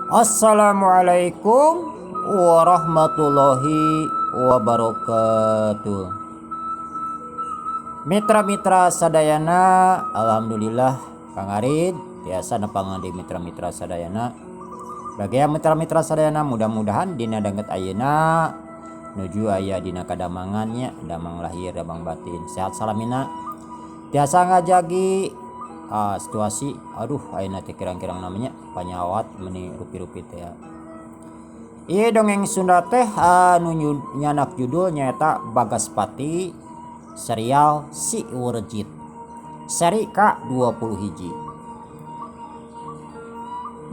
Assalamualaikum warahmatullahi wabarakatuh. Mitra-mitra sadayana, alhamdulillah Kang Arid tiasa nepangan di mitra-mitra sadayana. Bagi mitra-mitra sadayana mudah-mudahan dina danget ayeuna nuju aya dina kadamangan nya, damang lahir damang batin, sehat salamina. Tiasa ngajagi situasi aduh ayeuna teh kirang-kirang namanya panyawat meni rupi-rupi teh ya. Ieu dongeng Sunda teh anu nyanak judul nyaeta Bagaspati serial Si Werjit seri ka-21.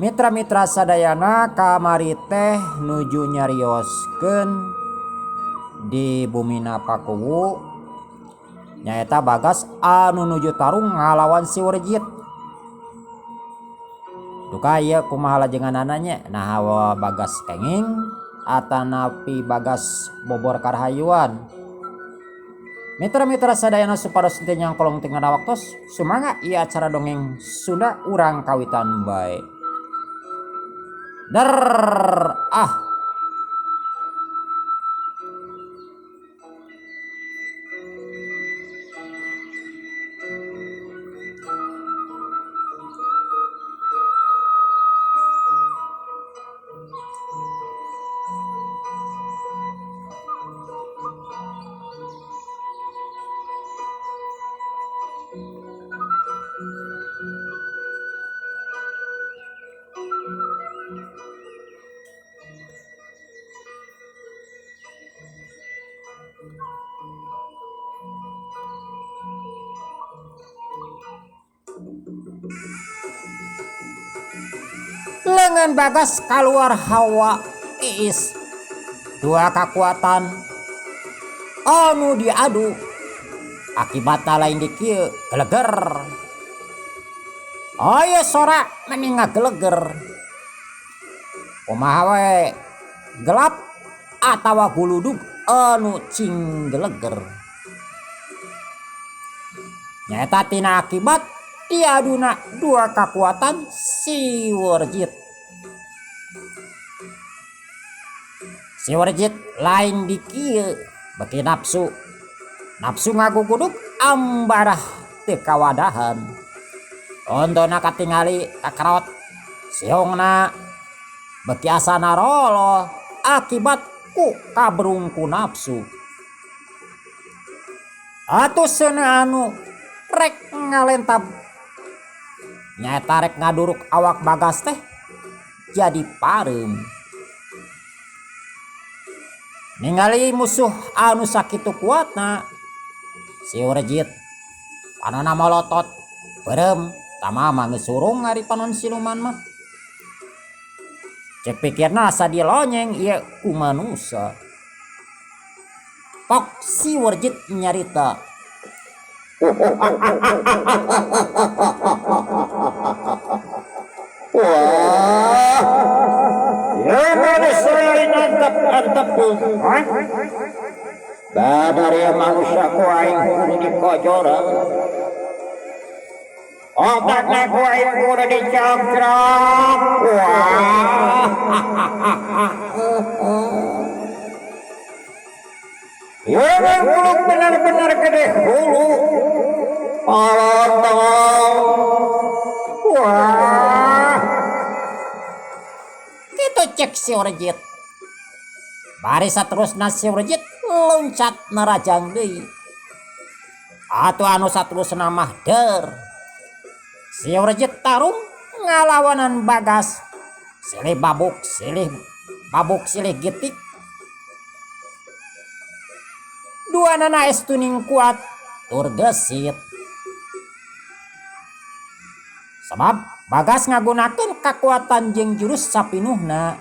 Mitra-mitra sadayana kamari teh nuju nyarioskeun di bumina Pakuwu nyaeta Bagas anu nuju tarung ngalawan Si Werjit. Duka ieu kumaha lajenganana nya, naha Bagas kenging atanapi Bagas bobor karahayuan. Mitra-mitra sadayana supados teu nyangkolong teu ngada waktos, sumangga ieu acara dongeng Sunda urang kawitan bae. Der ah. Lengan Bagas keluar hawa tiis dua kekuatan anu diadu akibatna lain di kieu geleger. Aya sora meni ngageleger. Kumaha we gelap atawa guludug anu cing geleger. Nyaeta tina akibat diaduna dua kekuatan Si Werjit. Si Werjit lain di kieu beki nafsu. Nafsu ngagugudug ambarah teu kawadahan. Ondona katingali kakarot siungna beki asana roloh akibat ku kaberungku nafsu. Atuh seuneu anu rek ngalentab nyaeta rek ngaduruk awak Bagas teh jadi pareum. Ningali musuh anu sakitu kuatna Si Werjit panonna molotot beureum tamama geus surung ari panon siluman mah. Cek pikirna asa dilonyeng ieu ku manusa. Pok Si Werjit nyarita. Wah, ya manusia lain antep-antep. Badar ya manusia ku aing kudu dikojoran. Otakna ku aing kudu dicongkrok. Wah. Ya hulu benar-benar gede hulu. Palotong. Wah. Kitu cek Si Werjit. Bari saterusna Si Werjit loncat narajang deui. Atuh anu saterusna mah der. Si Werjit tarung ngalawanan Bagas. Silih babuk, silih babuk, silih gitik. Dua nana es tuning kuat tur gesit. Sebab Bagas ngagunakeun kakuatan jeung jurus sapinuhna.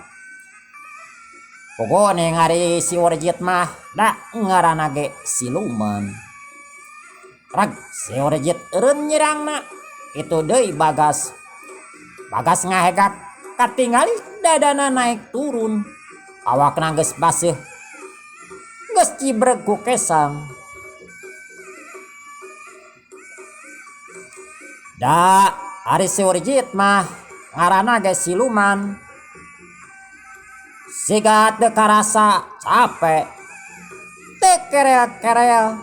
Pokone ngari Si Werjit mah da ngaranna ge siluman. Rag Si Werjit eureun nyerangna kitu deui Bagas. Bagas ngahegak katingali dadana naik turun. Awakna geus baseuh geus cibreg ku kesang. Da ari Si Werjit mah ngaranna ge siluman. Siga teu karasa capek teu kerel-kerel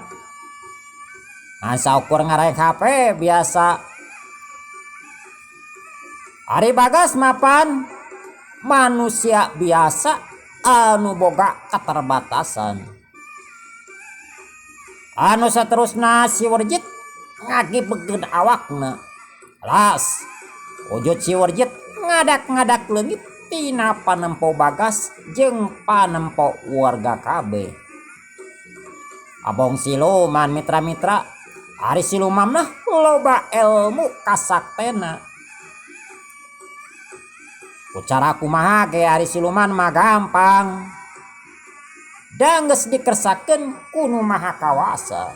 ngan saukur ngaraek HP biasa. Ari Bagas mapan manusia biasa anu boga keterbatasan. Anu saterusna si Werjit ngagibegeun awakna. Las, wujud si Werjit ngadak-ngadak leungit tina panempo Bagas jeung panempo warga kabeh. Abong siluman mitra-mitra, ari siluman mah loba ilmu kasaktena. Ku cara kumaha ge ari siluman mah gampang. Da geus dikersakeun ku Nu Maha Kawasa.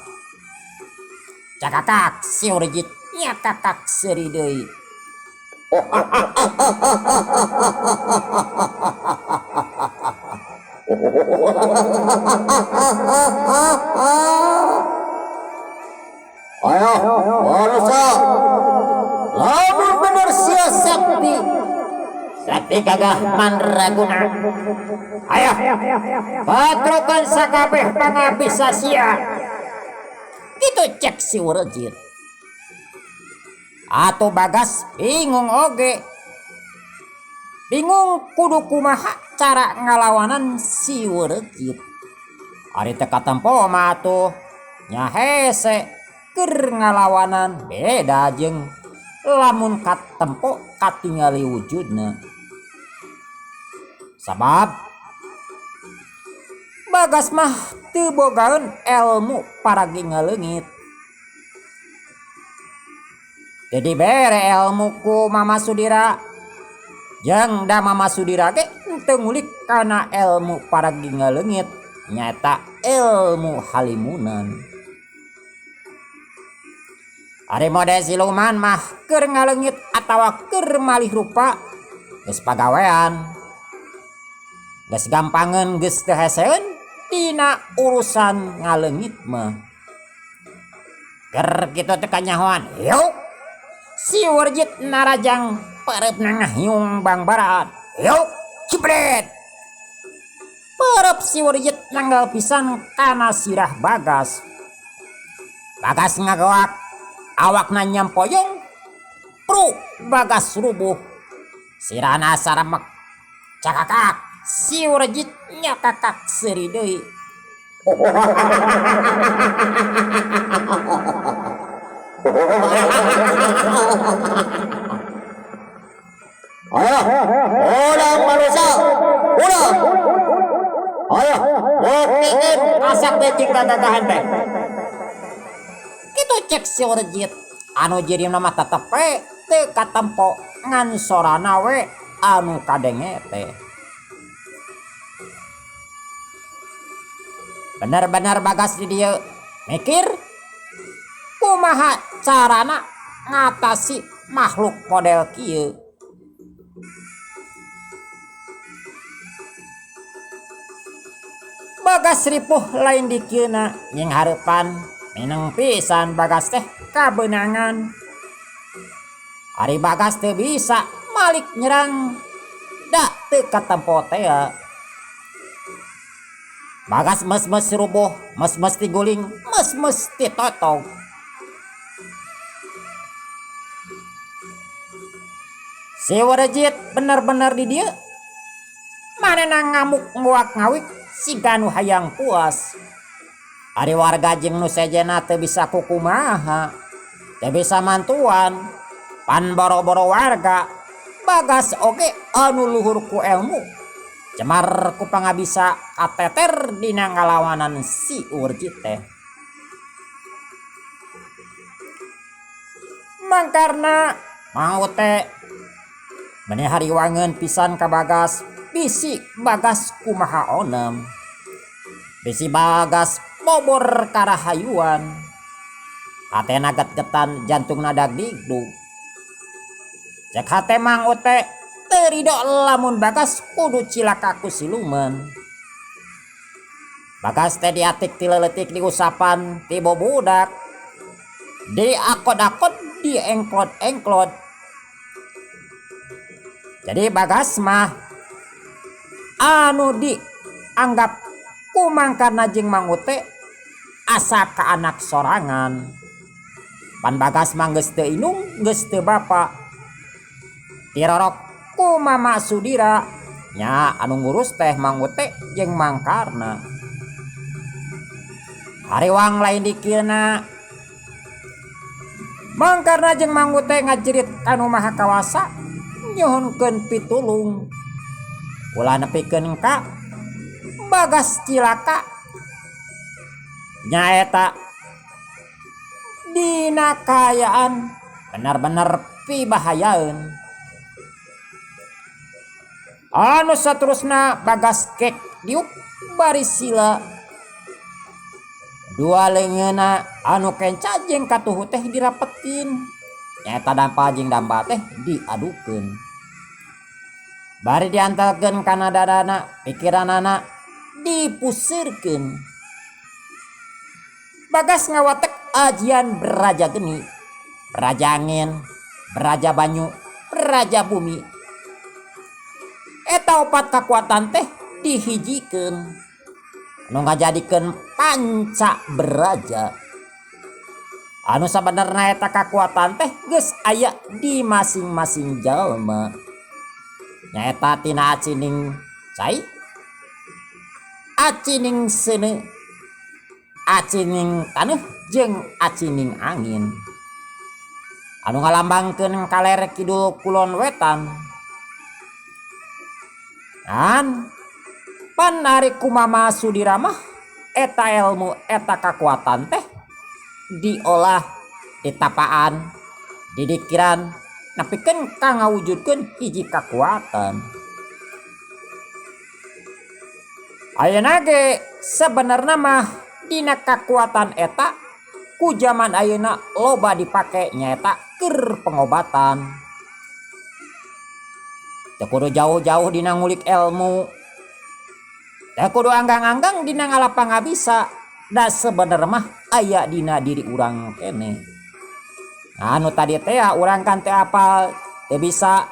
Cakakak si Werjit nyakakak seuri deui. Ayo, manusia. Lamun bener sia sakti. Sakti gagah mandraguna. Ayo, patrokan sakabeh pangabisa sia. Kitu cek si Werjit. Atuh Bagas bingung oge. Bingung kudu kumaha cara ngalawanan si Werjit. Ari teu katempo mah atuh nya hese keur ngalawanan beda jeung lamun katempo katingali wujudna. Sabab Bagas mah teu bogaeun elmu paragi ngaleungit. Teu dibere elmu ku Mama Sudira. Jeung da Mama Sudira ge teu ngulik kana elmu paragi ngaleungit nyaeta ilmu halimunan. Ari mode siluman mah keur ngaleungit atawa keur malih rupa geus pagawean. Geus gampangeun geus teu heseun dina urusan ngaleungit mah. Keur kitu teh kanyahoan, yuk si Werjit narajang peureupna ngahiung bangbarat. Yuk cibret. Peureub si Werjit nanggal pisan kana sirah Bagas. Bagas ngagoak, awakna nyampoyong, pru Bagas rubuh. Sirahna saremek, cakakak si Werjit nyakakak seuri deui. Ayo, ulang manusia, ulang. Ayo, buktikeun asak teh jeung gagagahan teh. Kitu cek si Werjit. Anu jirimna mah tetep we teu katempo ngan sorana we anu kadenge teh. Bener-bener Bagas di dieu mikir kumaha carana ngatasi makhluk model kieu. Bagas ripuh lain dikieuna nying hareupan mineng pisan Bagas teh kabeunangan. Ari Bagas teu bisa malik nyerang da teu katempo tea. Bagas mes-mes rubuh, mes-mes tiguling, mes-mes titotog. Si Werjit bener-bener di dieu. Manehna ngamuk nguak ngawik siga nu hayang puas. Ari warga jeung nu sejenna teu bisa kukumaha, teu bisa mantuan. Pan boro-boro warga, Bagas oge anu luhur ku elmu. Cemar ku pangabisa kateter dina ngalawanan si Werjit teh. Mangkarna mau teh meni hariwangeun pisan ka Bagas, bisi Bagas kumaha onem. Bisi Bagas bobor karahayuan. Hatena get-getan, jantungna dagdigdug. Cek hate Mang Ute teu rido lamun Bagas kudu cilaka ku siluman. Bagas teh diatik ti leutik diusapan ti bobudak. Diakod-akod, diengklod-engklod. Jadi Bagas mah Anu dianggap ku Mang Karna jeung Mang Ute asa ka anak sorangan. Pan Bagas mah geus teu indung geus teu bapa. Tirorok ku Mama Sudira nya anu ngurus teh Mang Ute jeung Mang Karna. Hariwang lain dikirna. Mang Karna jeung Mang Ute ngajerit ka Nu Maha Kawasa nyuhunkeun pitulung. Ulah nepikeun ka Bagas cilaka. Nyaeta dina kaayaan bener-bener pibahayaeun. Anu saterusna Bagas kek diuk bari sila. Dua leungeunna anu kenca jeung katuhu teh dirapetkeun. Nyaeta dampa jeung dampa teh diadukeun. Bari diantelkeun kana dadana, pikiranana dipuseurkeun. Bagas ngawatek ajian beraja geni, beraja angin, beraja banyu, beraja bumi. Eta opat kakuatan teh dihijikeun. Anu ngajadikeun panca beraja. Anu sabenerna eta kakuatan teh geus aya di masing-masing jalma. Nyaeta tina acining cai, acining seuneu, acining taneuh jeung acining angin. Anu ngalambangkeun kaler kidul kulon wetan. Dan pan ari ku Mama Sudira mah eta ilmu eta kakuatan teh diolah ditapaan didikiran nepikeun ka ngawujudkeun hiji kakuatan. Ayeuna ge sebenarna mah dina kakuatan eta ku jaman ayeuna loba dipake nyaeta keur pengobatan. Teu kudu jauh-jauh dina ngulik ilmu, teu kudu anggang-anggang dina ngalapa ngabisa, da sebenarna mah aya dina diri urang keneh. Anu tadi teh urang kan teu apal, teu bisa.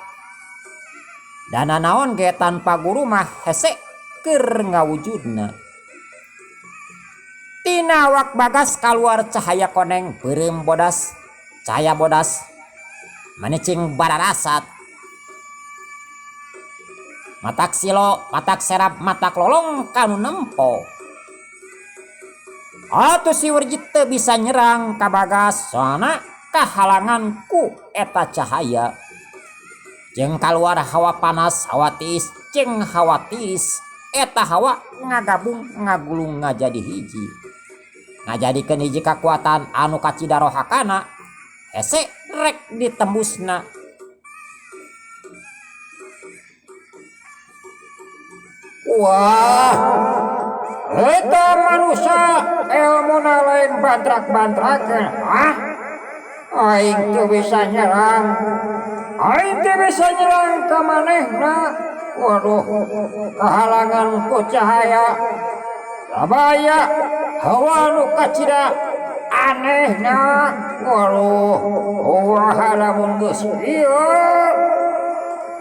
Dana naon ge tanpa guru mah hese keur ngawujudna. Tina awak Bagas kaluar cahaya koneng beureum bodas, cahaya bodas manicing bararasat. Matak silo, matak serap, matak lolong kanu nempo. Atuh si Werjit teu bisa nyerang ka Bagas soalna kahalangan ku eta cahaya. Jeung kaluar hawa panas, hawa tiis, jeung hawa tiris. Eta hawa ngagabung ngagulung ngajadi hiji. Ngajadikeun hiji kakuatan anu kacida rohakana hese rek ditembusna. Wah, eta manusia ilmuna lain bantrak-bantrakeun. Hah? Aing teu bisa nyerang. Aing teu bisa nyerang ka manehna. Waduh, kahalangan ku cahaya. Sabaya hawa nu kacida anehna. Waduh, wah lamun geus ieu.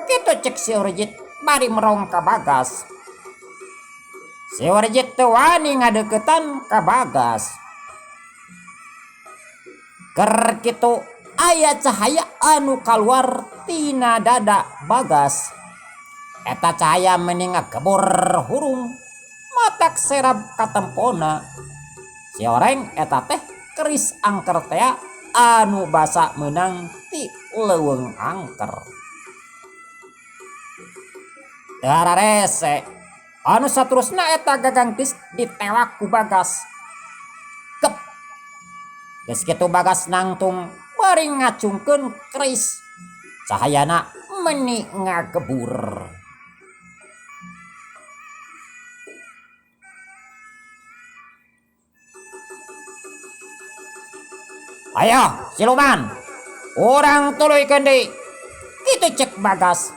Kitu cek si Urjit bari merong ka Bagas. Si Urjit teu wani ngadeukeutan ka Bagas. Keur kitu aya cahaya anu kaluar tina dada Bagas. Eta cahaya meni ngagebur hurung matak serab katempona. Si oreng eta teh keris angker tea anu basa meunang ti leuweung angker. Teu hararese anu saterusna eta gagang keris ditewak ku Bagas. Kep. Geus kitu Bagas nangtung bari ngacungkeun keris. Cahayana meni ngagebur. Ayo siluman, urang tuluykeun deui. Kitu cek Bagas.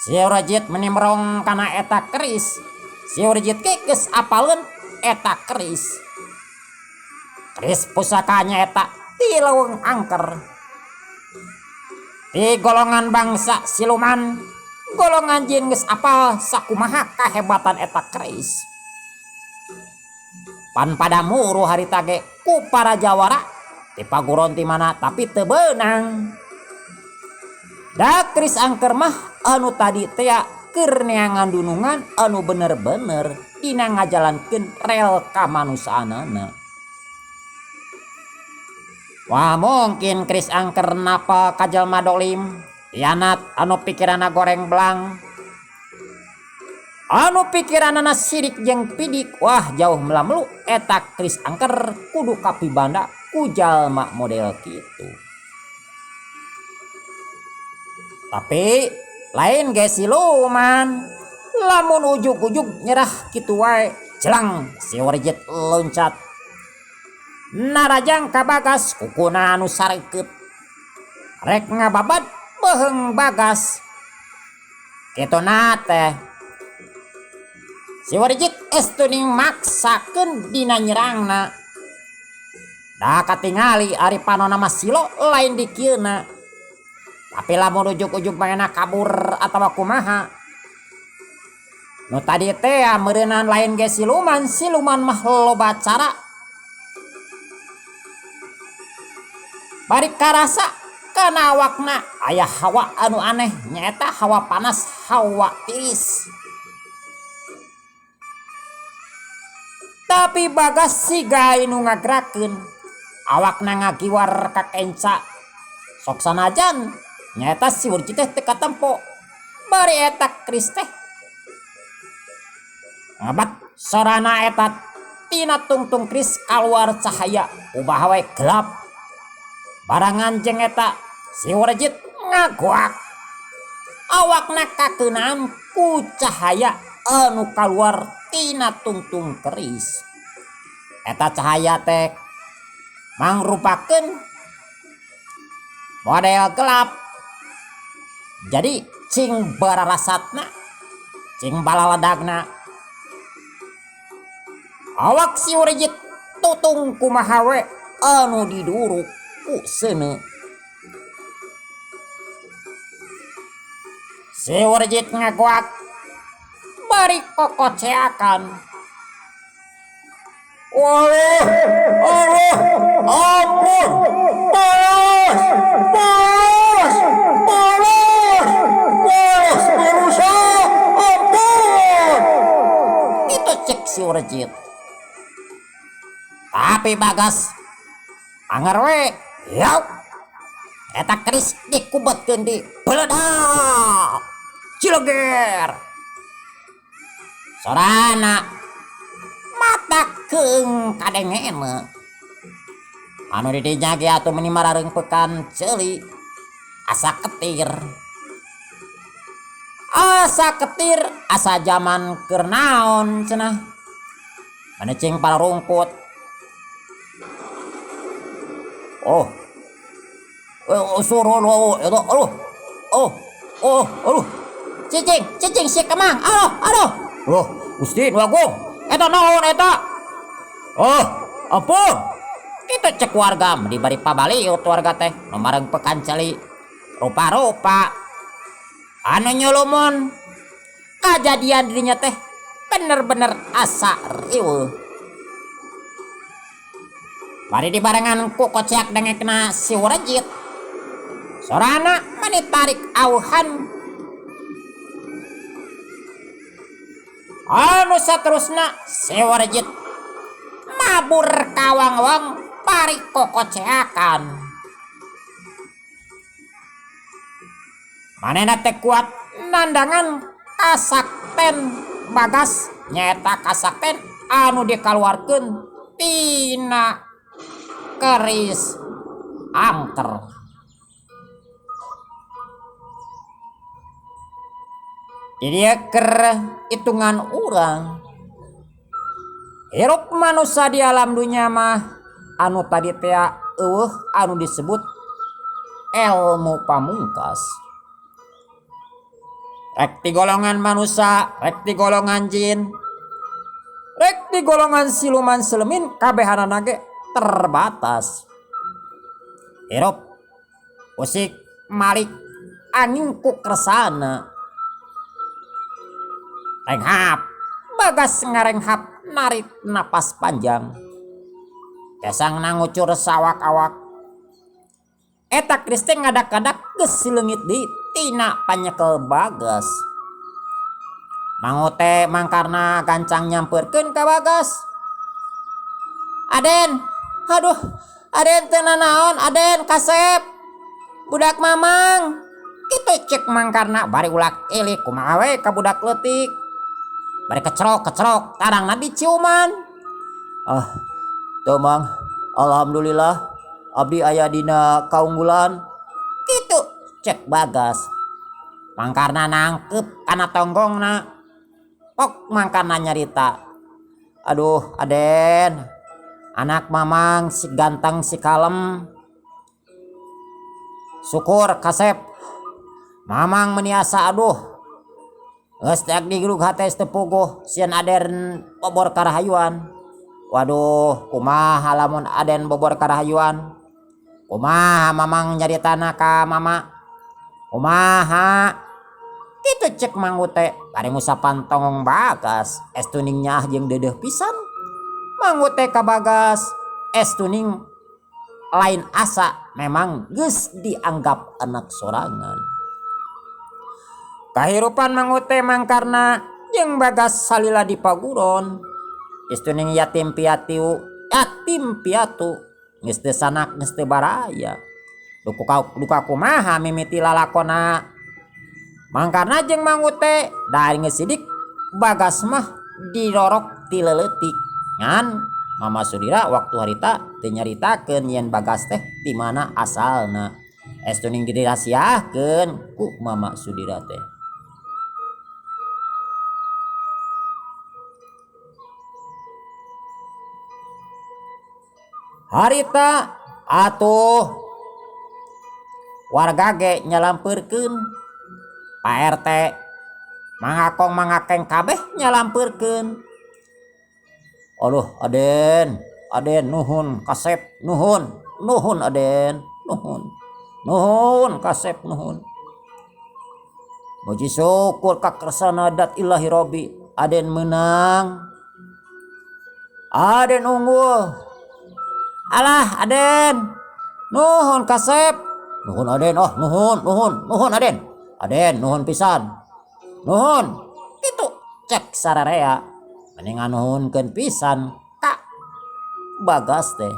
Si Urjit meni merong kana eta keris. Si Urjit ge geus apaleun eta keris. Keris pusakanya eta ti leuweung angker. Ti golongan bangsa siluman Golongan jin geus apal sakumaha kahebatan eta keris. Pan pada muru harita ge ku para jawara ti paguron ti mana tapi teu beunang. Da keris angker mah anu tadi tea keur neangan dunungan anu bener-bener dina ngajalankeun rel kamanusaanana. Wah mungkin keris angker napal ka jalma dolim, hianat anu pikiranna goreng belang. Anu pikiranana sirik jeung pidik, wah jauh melamelu eta keris angker kudu kapibanda ku jalma model kitu. Tapi lain ge siluman, lamun ujug-ujug nyerah kitu wae, jelang si Warjit loncat. Narajang ka Bagas kukuna anu sareukeup. Rek ngababad beuheung Bagas. Kituna teh si Warjit estuning maksakeun dina nyerangna. Da katingali ari panona mah silo lain dikieuna. Tapi lamun ujug-ujug manehna kabur atawa kumaha. Nu tadi teh meureunan lain ge siluman, siluman mah loba cara. Bari karasa kana awakna aya hawa anu aneh nyaeta hawa panas, hawa tiris. Tapi Bagas siga nu ngagerakeun, awakna ngagiwar ka kenca. Sok sanajan nyaeta si Warjit teh teu katempo. Bari eta keris teh ngabat sorana eta tina tungtung keris kaluar cahaya ubah wae gelap. Barangan jeung eta si Warjit ngagoak. Awakna kakeunaan ku cahaya anu kaluar tina tungtung keris. Eta cahaya teh mangrupakeun model gelap. Jadi cing bararasatna, cing balaledagna. Awak si Warjit tutung kumaha we anu diduruk ku seuneu. Si Warjit ngagoak bari kokoceakan. Waduh, aduh, ampun, balas, balas, balas, balas manusia, ampun. Itu cek si Warjit. Tapi Bagas anger we, yau, eta keris dikubetkeun di beledak, cileger. Sorana mata keung kadengena. Anu di dinya ge atuh meni marareungpekan ceuli, asa ketir. Asa ketir, asa jaman keur naon cenah. Manecing pararungkut. Oh. Suruh lu, itu, aduh. Oh, oh, aduh. Cicing, cicing si Kemang. Aduh, aduh. Loh, Gusti nu agung. Eta naon eta? Oh, ampun. Kitu cek warga dibari pabaliut warga teh nu mareng pekan celi. Rupa-rupa anu nyulumun kajadian dirinya teh bener-bener asa riweuh. Bari dibarengan ku koceak dengekna si Warjit. Sorana mani tarik auhan. Anu saterusna si Warjit mabur kawang-wang bari kokoceakan. Manehna teh kuat nandangan kasakten Bagas nyaeta kasakten anu dikaluarkeun tina keris angker. Jadi keur hitungan urang. Hirup manusia di alam dunia mah anu tadi teh eueuh anu disebut ilmu pamungkas. Rek ti golongan manusia, rek ti golongan jin, rek ti golongan siluman selemin kabehanana ge terbatas. Hirup usik malik angin ku kersana. Renghap. Bagas ngarenghap narik napas panjang. Kesangna ngucur sawak-awak. Eta keris teh ngadak-ngadak geus sileungit deui tina panyekel Bagas. Mangu teh mangkarna gancang nyampeurkeun ka Bagas. Aden, aduh, Aden teu nanaon, Aden kasep. Budak mamang. Kitu cek mangkarna bari ulak ilik kumaha we ka budak leutik. Bari kecerok-kecerok tarangna diciuman. Ah, teu mang, alhamdulillah abdi aya dina kaunggulan. Kitu cek Bagas. Mangkarna nangkep kana tonggongna. Pok mangkarna nyarita. Aduh, Aden, anak mamang si ganteng si kalem. Syukur kasep. Mamang meniasa aduh. Geus teh digrug hate teu puguh sieun Aden bobor karahayuan. Waduh, kumaha lamun Aden bobor karahayuan? Kumaha mamang nyaritana ka mama? Kumaha? Kitu cek Mang Ute bari ngusapan tongong Bagas. Es tuning nyaah jeung deudeuh pisan. Mang Ute ka Bagas, es tuning lain asa memang geus dianggap anak sorangan. Kahirupan Mang Ute mangkarna jeung Bagas salila di paguron. Es tuning yatim piatu, yatim piatu geus teu sanak geus teu baraya. Duka kumaha mimiti lalakona. Mangkarna jeung Mang Ute dari geus sidik Bagas mah dirorok ti leutik. Ngan Mama Sudira waktu harita teu nyaritakeun yen Bagas teh di mana asalna. Es tuning dirahasiakeun ku Mama Sudira teh. Harita atuh warga ge nyalampeurkeun. Pak RT mangakong mangakeng kabeh nyalampeurkeun. Aduh Aden, Aden nuhun kasep nuhun, nuhun Aden, nuhun. Nuhun kasep nuhun. Muji syukur ka kersana dat ilahi Robbi, Aden menang. Aden unggul. Alah Aden, nuhun kasep. Nuhun Aden, oh nuhun, nuhun, nuhun Aden. Aden nuhun pisan. Nuhun. Kitu cek sararea. Mendingan nuhunkeun pisan ka Bagas teh.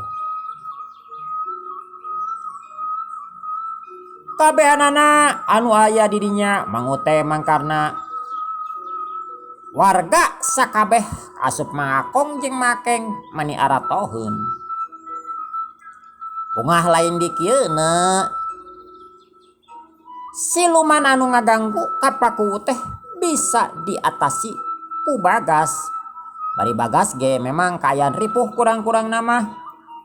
Kabehanana anu aya di dinya Mang Ute mangkarna warga sakabeh asup mangakong jeung makeng mani aratoheun. Bungah lain di kieuna. Siluman anu ngaganggu ka Pakuwu teh bisa diatasi ku Bagas. Bari Bagas ge memang kaayaan ripuh kurang-kurang nama.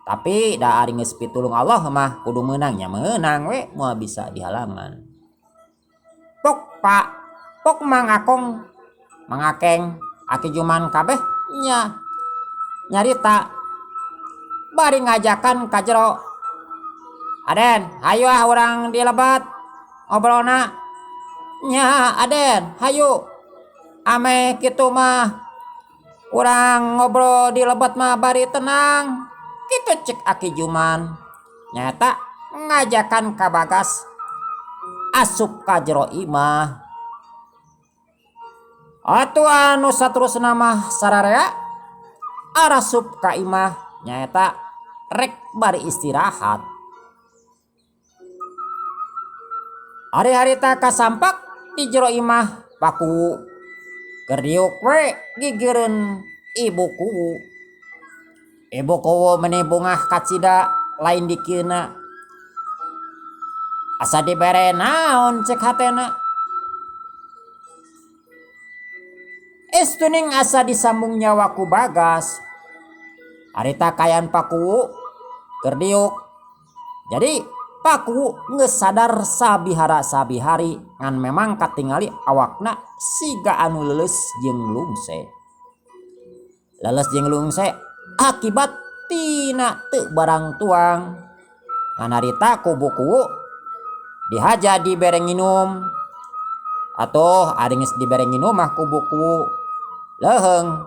Tapi da ari geus pitulung Allah mah kudu meunang nya meunang we moal bisa dihalangan. Pok pak, pok mangakong, mangakeng, aki juman kabeh nya nyarita bari ngajakan ka jero. Aden, hayu ah urang dilebat ngobrolna. Nya Aden, hayu. Ameh kitu mah urang ngobrol di lebet mah bari tenang. Kitu cek aki Juman. Nyata ngajakan ka Bagas asup ka jero imah. Atuh anu saterusna mah sararea arasup ka imah nyaeta rek bari istirahat. Ari harita kasampak di jero imah paku keur diuk we gigireun ibu kuwu. Ibu kuwu meni bungah kacida lain dikeuna. Asa dibere naon cek hatena. Estuning asa disambung nyawa ku Bagas. Harita kayan pakuwu keur diuk. Jadi Pakuwu geus sadar sabihara sabihari ngan memang katingali awakna siga anu leuleus jeung lungse. Leuleus jeung lungse akibat tina teu barang tuang. Ngan harita ku bukuwu dihaja dibere nginum. Atuh ari geus dibere nginum mah ku buku leuheung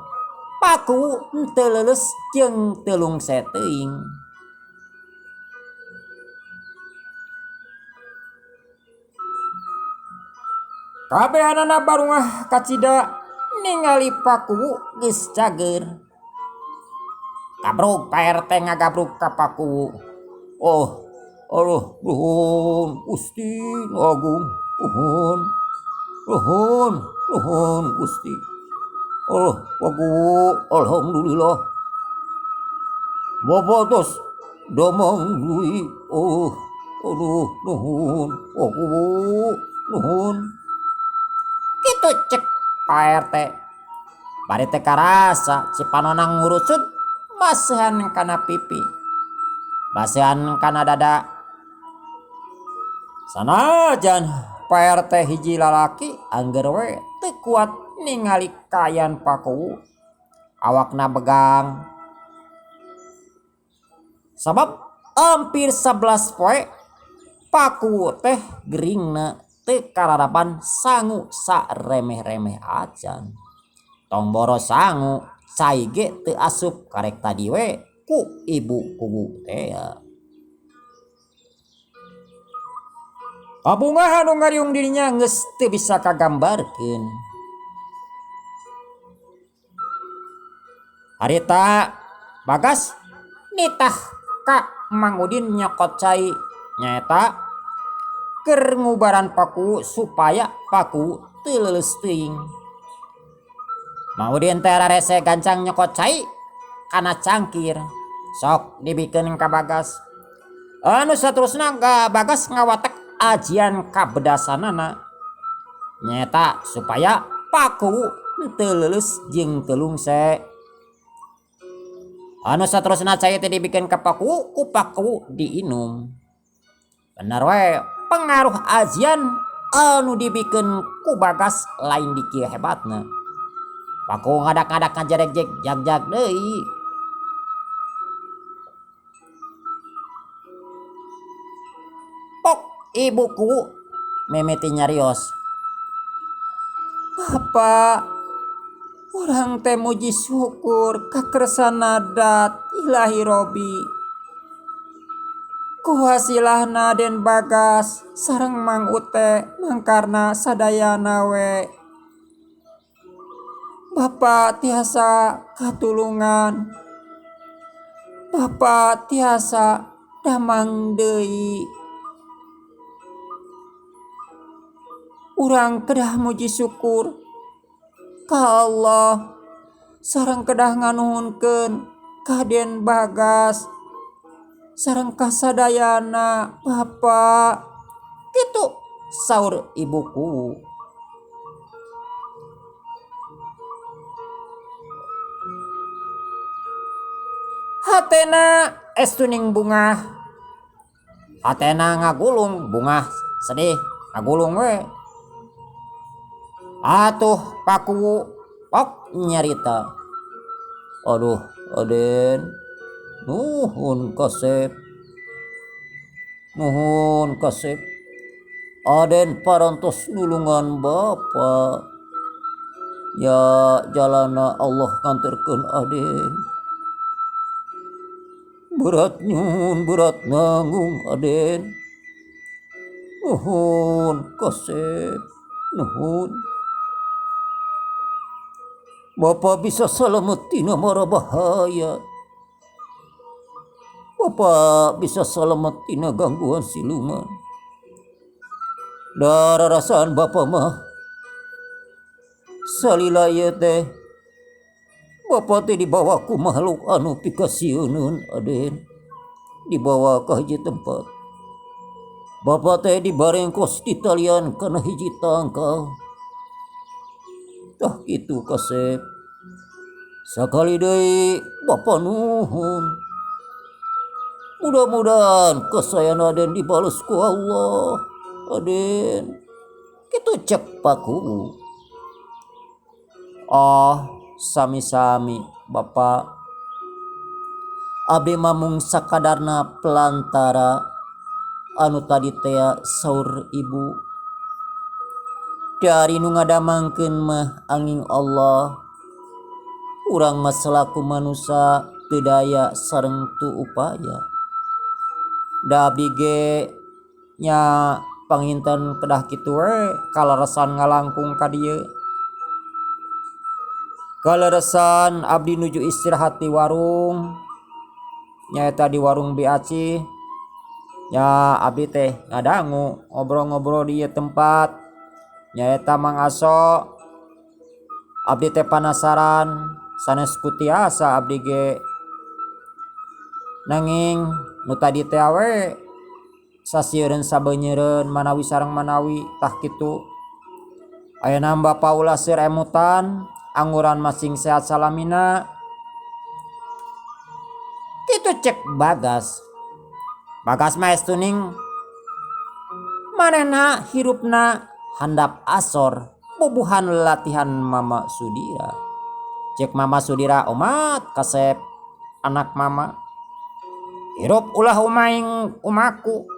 paku henteu leuleus jeung teu lungse teuing. Kabehanana barungah kacida ningali pakuwu geus cager. Gabrug Pak RT ngagabrug ka pakuwu. Oh, aduh, nuhun Gusti nu agung, nuhun, nuhun, nuhun Gusti. Aduh, pakuwu, alhamdulillah. Bapak tos damang deui, oh, aduh, nuhun, pakuwu, nuhun. Kitu cek Pak RT. Bari teu karasa cipanona ngurucut maseuhan kana pipi. Baseuhan kana dada. Sanajan Pak RT hiji lalaki angger we teu kuat ningali kaayaan pakuwu. Awakna begang. Sabab hampir 11 poe pakuwu teh geringna teu kararapan sangu saremeh-remeh acan. Tong boro sangu cai ge teu asup karek tadi we ku ibu kuwu teh. Kabungah anu ngariung dirinya geus teu bisa kagambarkeun. Harita Bagas nitah ka Mang Udin nyokot cai nyaeta keur ngubaran paku supaya paku teu leuleus teuing. Mang Udin teh rarese gancang nyokot cai kana cangkir sok dibikeun ka Bagas. Anu saterusna ka Bagas ngawatek ajian kabedasanana nyaeta supaya paku teu leuleus jeung teu lungse. Anu saterusna cai teh dibikeun ka paku ku paku diinum. Bener we pengaruh ajian anu dibikeun ku Bagas lain dikieu hebatna. Paku ngadak-ngadak ngajerek-jek jag-jag deui. Pok ibuku mimiti nyarios. Bapak, urang teh muji syukur kakersana dat Ilahi Robi. Ku hasilahna Den Bagas sareng Mang Ute mangkarna sadayana we. Bapak tiasa katulungan. Bapak tiasa damang deui. Urang kedah muji syukur ka Allah sareng kedah nganuhunkeun ka Den Bagas sareng kasadayana Bapak. Kitu saur ibuku. Hatena estuning bungah. Hatena ngagulung bungah sedih ngagulung we. Atuh pakuwu pok nyarita. Aduh Aden, nuhun kasep. Nuhun kasep. Aden parantos nulungan bapa. Ya jalana Allah nganterkeun Aden. Berat nyun, berat nanggung Aden. Nuhun kasep, nuhun. Bapa bisa selamat tina mara bahaya. Bapa bisa selamat tina gangguan siluman. Dararasaan bapa mah salila ieu teh bapa teh dibawa ku makhluk anu pikasieuneun Aden. Dibawa ka hiji tempat. Bapa teh dibarengkos ditalian kana hiji tangkal. Tah kitu kasep. Sakali deui bapa nuhun. Mudah-mudahan kasayan Aden dibales ku Allah. Aden kitu cek paku. Oh, sami-sami Bapak. Abdi mah mung sakadarna pelantara anu tadi tea saur ibu. Da ari nu ngadamangkeun mah anging Allah. Urang mah salaku manusa teu daya sareng teu upaya. Da abdi ge nya panginten kedah kitu we kaleresan ngalangkung ka dieu. Kaleresan abdi nuju istirahat di warung nyaeta di warung Bi Acih nya abdi teh ngadangu ngobrol-ngobrol di ieu tempat nyaeta Mang Aso abdi teh panasaran sanes ku tiasa abdi ge nanging nu tadi teh we sasieureun sabeunyereun manawi sareng manawi tah kitu. Ayeuna bapa ulah seur emutan angguran masing sehat salamina. Kitu cek Bagas. Bagas mah estuning manehna hirupna handap asor bubuhan latihan Mama Sudira. Cek Mama Sudira omat kasep anak mama. Hirup ulah umaing umaku.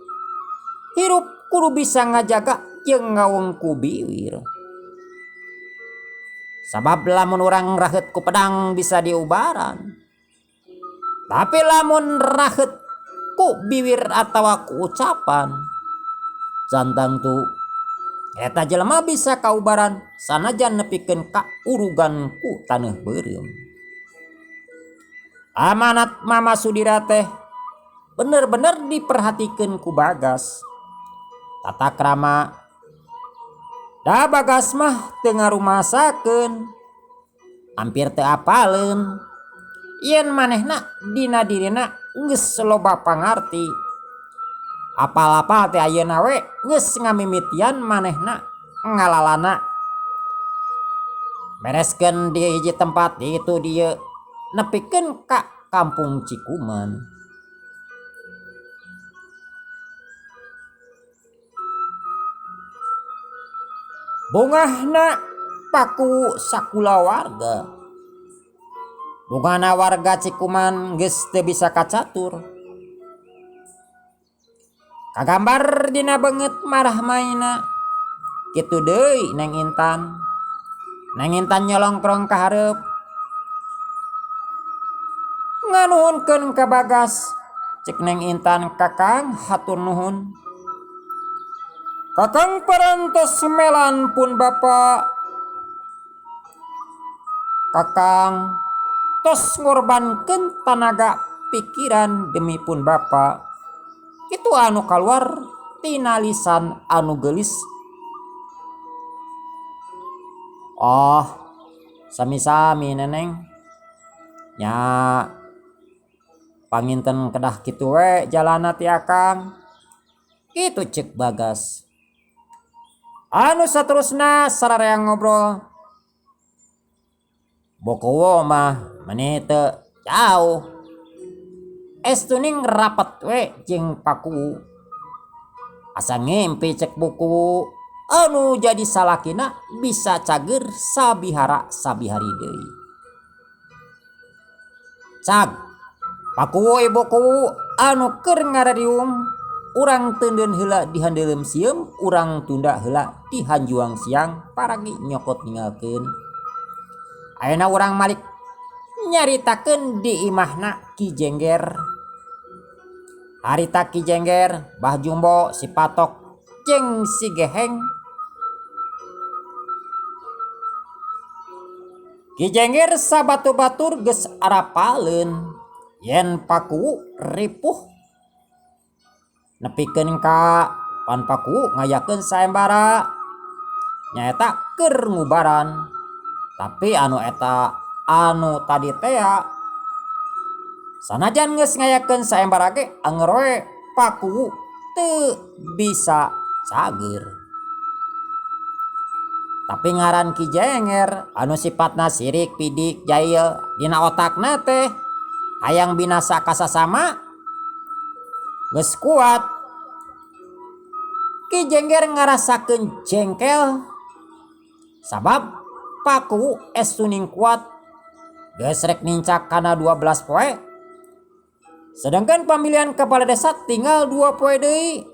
Hirup kudu bisa ngajaga jeung ngawengku biwir. Sabab lamun urang raheut ku pedang bisa diubaran. Tapi lamun raheut ku biwir atawa ku ucapan cantang tu eta jelema bisa kaubaran sanajan nepikeun ka urugan ku taneuh beureum. Amanat Mama Sudira teh bener-bener diperhatikeun ku Bagas. Tata krama da Bagas mah teu ngarumasakeun, hampir teu apaleun. Yen manehna dina dirina geus loba pangarti. Apal-apal teh ayeuna we geus ngamimitian manehna ngalalana. Bereskeun di hiji tempat di itu dieu nepikeun ka kampung Cikuman. Bungahna paku sakulawarga. Bungahna warga Cikuman geus teu bisa kacatur. Kagambar dina beungeut marah maina. Kitu deui Neng Intan. Neng Intan nyolongkrong ka hareup. Nganuhunkeun ka Bagas. Cek Neng Intan kakang hatur nuhun. Kakang parantos melan pun bapa. Kakang tos ngorbankeun tanaga pikiran demi pun bapa. Kitu anu kaluar tina lisan anu geulis. Oh, sami-sami neneng. Nya panginten kedah kitu we jalana ti akang. Kitu cek Bagas. Anu saterusna sararea ngobrol. Bokowo mah meni teu jauh. Estuning rapat we jeung paku. Asa ngimpi cek buku anu jadi salakina bisa cager sabihara sabihari deui. Cag paku we bokowo anu keur ngarariung urang teundeun heula di handeuleum sieum, urang tunda heula di hanjuang siang paragi nyokot ninggalkeun. Ayeuna urang malik nyaritakeun di imahna Ki Jengger. Harita Ki Jengger, Bah Jumbo, si Patok jeung si Geheng. Ki Jengger sabatu-batur geus arapaleun yen paku ripuh. Nepikeun ka pan paku ngayakeun saembara nyaeta keur ngubaran. Tapi anu eta anu tadi tea sanajan geus ngayakeun saembara ge anger we paku teu bisa cager. Tapi ngaran Ki Jengger anu sifatna sirik pidik jail dina otakna teh hayang binasa kasasama geus kuat. Ki Jengger ngarasakeun jengkel sabab paku estuning kuat geus rek nincak kana 12 poe. Sedangkan pemilihan kepala desa tinggal 2 poe deui.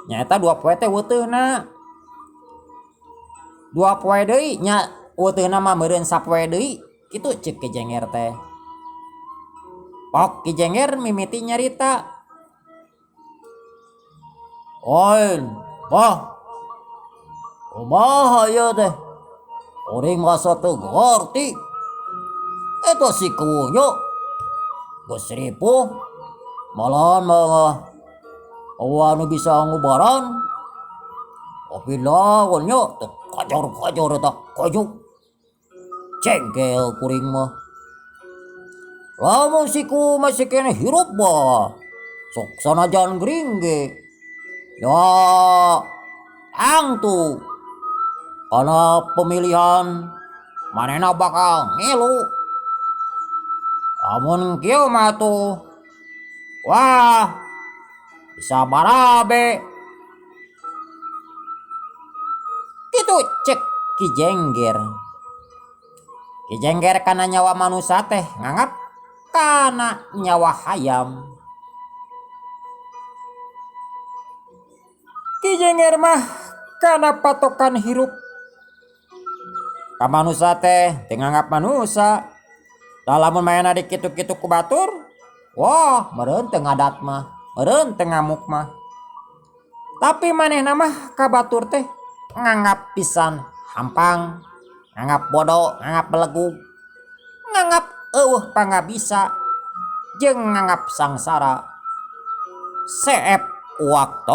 Nyaeta 2 poe teh weuteuna. 2 poe deui nya weuteuna mah meureun sapoe deui kitu ceuk Ki Jengger teh. Pok Ki Jengger mimiti nyarita. Lain, bah. Kumaha ieu teh? Kuring asa teu ngarti. Eta si kunya geus ripuh malahan mah eueuh anu bisa ngubaran. Tapi lawan nya teu kajor-kajor eta kaju. Jengkel kuring mah. Lamun si ku masih keneh hirup mah sok sanajan gering ge. Ya tangtu kana pemilihan manehna bakal ngilu. Lamun kieu mah tuh wah bisa barabe. Kitu cek Ki Jengger. Ki Jengger kana nyawa manusia teh nganggap kana nyawa hayam. Ki Jengger mah kana patokan hirup. Ka manusia teh teu nganggap manusia. Da lamun manehna dikitu-kitu ku batur, wah meureun teu ngadat mah, meureun teu ngamuk mah. Tapi manehna mah ka batur teh nganggap pisan hampang, nganggap bodoh, nganggap belegug, nganggap eueuh pangabisa, jeung nganggap sangsara. Seep waktu.